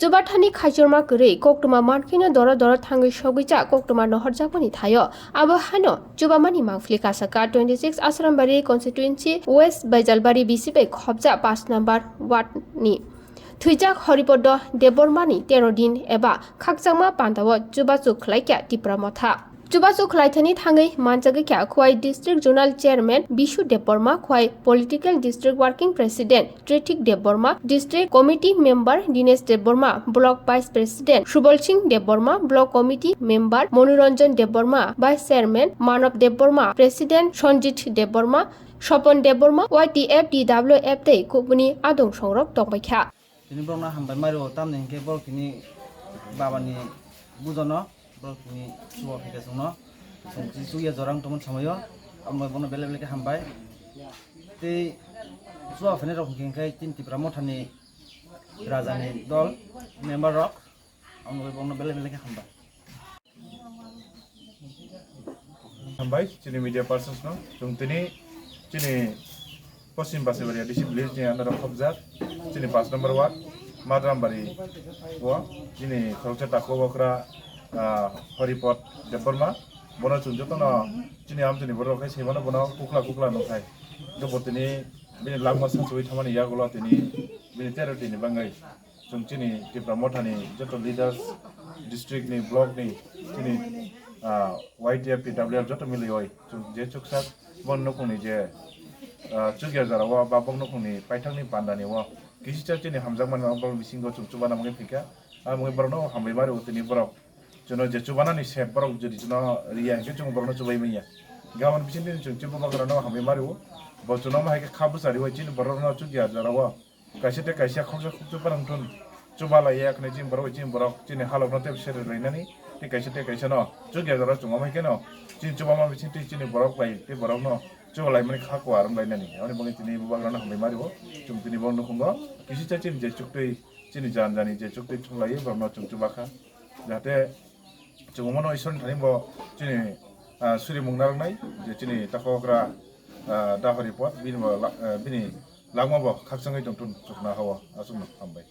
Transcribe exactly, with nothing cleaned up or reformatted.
Chubathani khaichurma kwrwi koktwma mankheno doro doro thangwi sogwijak koktwma nohorjakmani thaio. Abo haino chubamani mangpili kasaka twenty six Asrambari constituency West Baijalbari bisi bai khopjak paanch number ward ni thwijak Horipodo Debbarmani tero din eba khakchangma pandao chubachu khlaikha Tipra Motha. Chubachu khlaithani thangwi manjagwi kha Khowai District Zonal Chairman Bishu Debbarma, Khowai Political District Working President Tritik Debbarma, District Committee Member Dinesh Debbarma, Block Vice President Subal Singh Debbarma, Block Committee Member Manoranjan Debbarma, Vice Chairman Manav Debbarma, President Sanjit Debbarma, Sopon Debbarma, Y T F, T W F tei kubuni adong songrok tongbaikha. Tini borokno hambai mari o, tamni hinkhe borok tini babani bujono, borok tini chuba phaikha chwngno, chwng tini chukya jora wng tongmani samaio, amo bono belai belai khe hambai. Tei chuba phainai rok hinkhe tini Tipra Mothani rajani dol member rok, amo bono belai belai khe hambai. Hambai chini media persons no, chwng tini chini Poschim Basaibari A D C village ni under o khobjak chini paanch number ward Madrambari o chini khoroksa takhuk okra, ah, Horipot Debbarma, bono chwng jotono chini amchini borok rok khai se mano, bono kukla kukla nung khai. Bo tini bini langma sachuwi thangmani yagulo tini bini tero tini bangwi. Chwng chini Tipra Mothani joto leaders, district ni, block ni, chini, ah, Y T F, T W F joto milwi oi. Chwng je chuksak bon nukhungni je, ah, chukya jora o ba bok nukhungni paithakni pandani o kisicha chini hamjakmani o borok bisingo chwng chubana mungwi phaikha. Abo mungwi borokno hambai mari o tini borok. Chwngno je chubanani sep borok jodi chwngno riya hinkhe chwng borokno chubai manya. Gabon bisingtwi chwng chini bubagrano hambai mari o. Bo chwngno ma hai khe kha bwchari o chini borokno chukya jora o. Kaisa tei kaisa khoksa khoksa barang thun chubalaiya khwnwi chini borok, chini borok chini halokno tei sere rwlainani tei kaisa tei kaisa no chukya jora chwng omo hai kheno chini chubama bising twi chini borok bai tei borokno chubalaimani kha kuar wnglainani. Aboni bagwi tini bubagrano hambai mari o. Chwng tini bo nukhungo kisicha chini je chuktwi chini jan jani je chuktwi thunglaiwi borokno chwng chubakha. Jahate chwng omono Isorni thani bo chini, ah, surimung narwknai je chini takhokra, ah, Dahori pot bini bo la-, ah, bini langma bo khakchangwi tongthun chukna hao aswkno hambai.